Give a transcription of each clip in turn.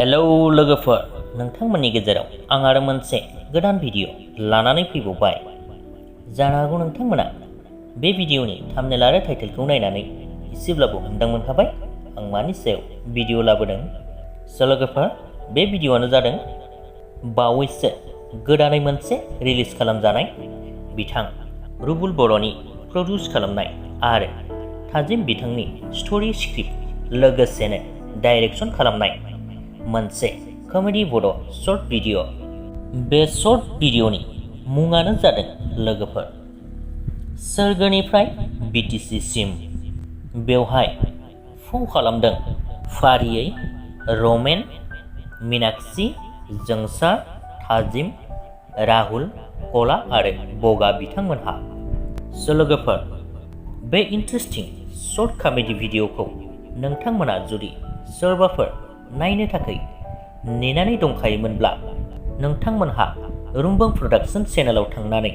Hello लोगोफोर, नोंथांमोननि गेजेराव आं आरो मोनसे गोदान भिडिअ लानानै फैबावबाय। जानो हागौ नोंथांमोना बे भिडिअनि थाम्बनेल आरो टाइटेलखौ नायनानै एसेब्लाबो हमदांमोनखाबाय आं मानि सायाव भिडिअ लाबोदों। लोगोफोर, बे भिडिअआनो जादों बावैसो गोदानै मोनसे रिलिज खालामजानाय बिथां रुबुल बर'नि प्रडिउस खालामनाय आरो थाजिम बिथांनि स्ट'रि स्क्रिप्ट लोगोसेनो डाइरेक्सन खालामनाय मोनसे कमेडि बड' शर्ट भिडिअ। बे शर्ट भिडिअनि मुङानो जादों लोगोफोर स्वर्गनिफ्राय BTC सिम। बेवहाय फाव खालामदों फारियै रमेन, मीनाक्षी, जोंसार, थाजिम, राहुल, कला आरो बगा बिथांमोनहा। लोगोफोर, बे इन्टारेस्टिं शर्ट कमेडि भिडिअखौ नोंथांमोना जुदि सोरबाफोर नायनो थाखाय नेनानै दंखायोमोनब्ला नोंथांमोनहा रुम्बां प्रडाक्शन चेनेलाव थांनानै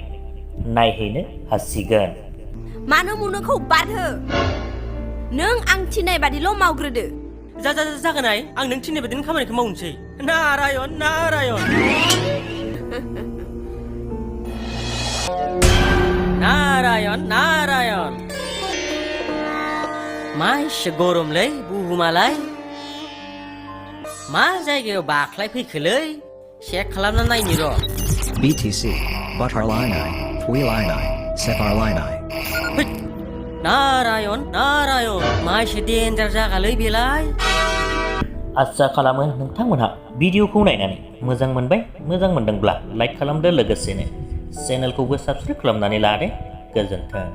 नायहैनो हासिगोन। मानो मुनोखौ बादहो? नों आं थिननाय बादिल' मावग्रोदो। जागोनाय, आं नों थिननाय बादिनो खामानिखौ मावनोसै। नारायण नारायण नारायण नारायण। मा एसे गरमलै बुहुमालाय। मा जायगायाव बाख्लाय फैखोलै? चेक खालामना नायनि र'। BTC, Butterlinai, Twilinai, Sefarlinai. Narayan Narayan, मा एसे डेन्जार जागालै बेलाय। आसा खालामो नोंथांमोनहा भिडिअखौ नायनानै मोजां मोनबाय। मोजां मोनदोंब्ला लाइक खालामदो, लोगोसेनो चेनेलखौबो साबस्क्राइब खालामनानै लादो। गोजोन्थों।